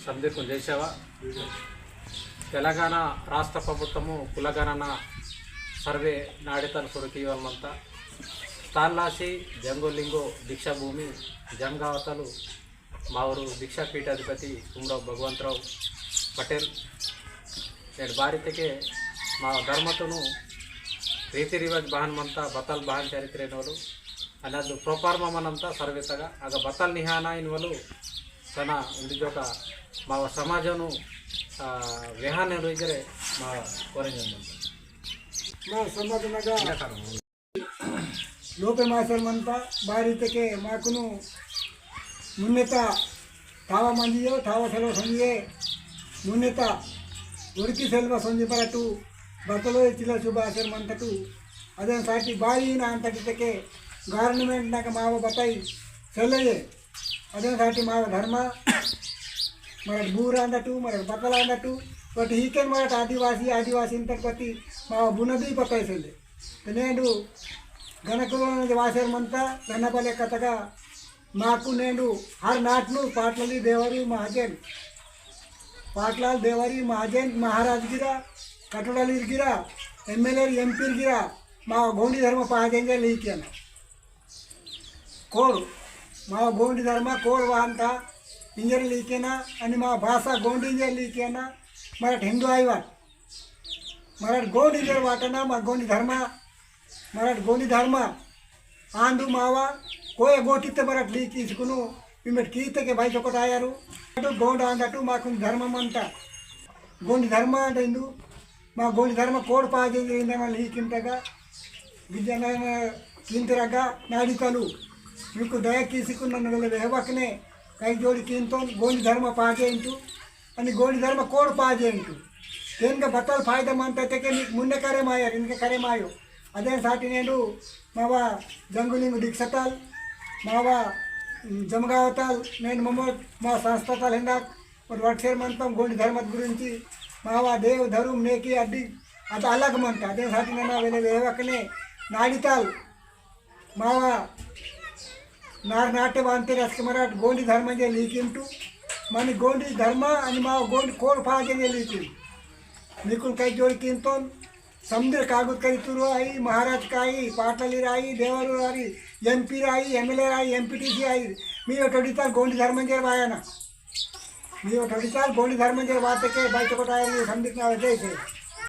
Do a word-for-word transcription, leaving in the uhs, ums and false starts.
समदीर कुन जय सेवा। तेलंगाना राष्ट्र प्रभुत्वमु कुलगणना सर्वे नाडितल सुरु कीवल मंता। ताल्लासी, जंगो लिंगो दीक्षा भूमि, जंगावतलु मावरु दीक्षा पीठाधिपति कुमराव भगवंतराव पटेल। नेड बारितके मा धर्मतुनु रीति रिवाज बहन मंता, बतल बहन चरित्रे नोलु अनदु प्रोफार्मा मनंता सर्वेतगा अग बतल निहाना इनवलु सना उंदी जोका माव समाजनु, आ, वेहाने रोइजरे मा कोरेंजन मंता। मा समाज नगा लोपे मासर मंता बारी तके माकुनु मुन्नेता ठावा मंजियो, ठावा सेलवा संजिये, मुन्नेता उड़की सेलवा संजि परटु, बतलो चिला शुभ आसर मंतटु। अदेन साटी बारी ना अंतटि तके government नगा माव बताई सेलये। अदेन साटी माव धर्म, मरट बूर आंदटु, मरट बतल आंदटु, but हीकेन मरट आदिवासी, आदिवासी इंतर पति माव बुनदी पता सेले। तनेंडु गणकुल वासेर मंता, गणपले कतगा माकु नेंडु हर नाटनु पाटलाली देवरी महाजन, पाटलाल देवरी महाजन महाराज गिरा, कटोडाली गिरा, M L A, M P गिरा, माव गोंडी धर्म पाजेंगे लीकेना। कोड, माव गोंडी धर्म कोड वाहनता इंजर लीकेना, अनि माव भाषा गोंडी इंजर लीकेना, मरट हिंदू आईवाट। मरट गोंडी इंजर वाटना, मा गोंडी धर्म, मरट गोंडी धर्म आंदु मावा, कोया गोटी ते मरट लीकी इसकुनु, पिमेट कीते के भाई चोकोट आयारू। अटु गोंड आंदटु माकुन धर्म मंता। गोंडी धर्म आंद इंदु, मा गोंडी धर्म कोड पाजे इंदु इंदना लीकिंतगा। गिज्जनन किंतरगा नाडितलु। मिकु दया कीसिकुन नन्ना वेले वेहवकने, कई जोड़ी किंतोन गोंडी धर्म पाजे इंतु। अनि गोंडी धर्म कोड पाजे इंतु। तेनका बतल फायदा मंता तेके नीक मुन्ने करे मायर, इनके करे मायो। अदेन साटी नेंडु मावा जंगुलिंग दीक्षातल, मावा, उम, जमगावतल, नेंड ममोट, मा संस्थातल हिंदाक, और वटसेर मंतम गोंडी धर्मत गुरिंची, मावा देव धर्म नेकी अड्डी, अत अलग मंता। अदेन साटी नन्ना वेले वेहवकने नाडितल, मावा नार नाटे बांते रसके मराट गोंडी धर्म जे लीकिंटू, मानी गोंडी धर्म अनि मावा गोंडी कोड पाजे जे लीकिंटू। निकुन कई जोड़ी किंतोन, समदिर कागुत करी तुरु आई, महाराज का आई, पाटलाली राई, देवरू राई, M P राई, M L A राई, M P T C आई, मी ओटोडिताल गोंडी धर्म जे वाया ना। मी ओटोडिताल गोंडी धर्म जे वाते के बाई चोकोट आया नी समदिर ना वजह से।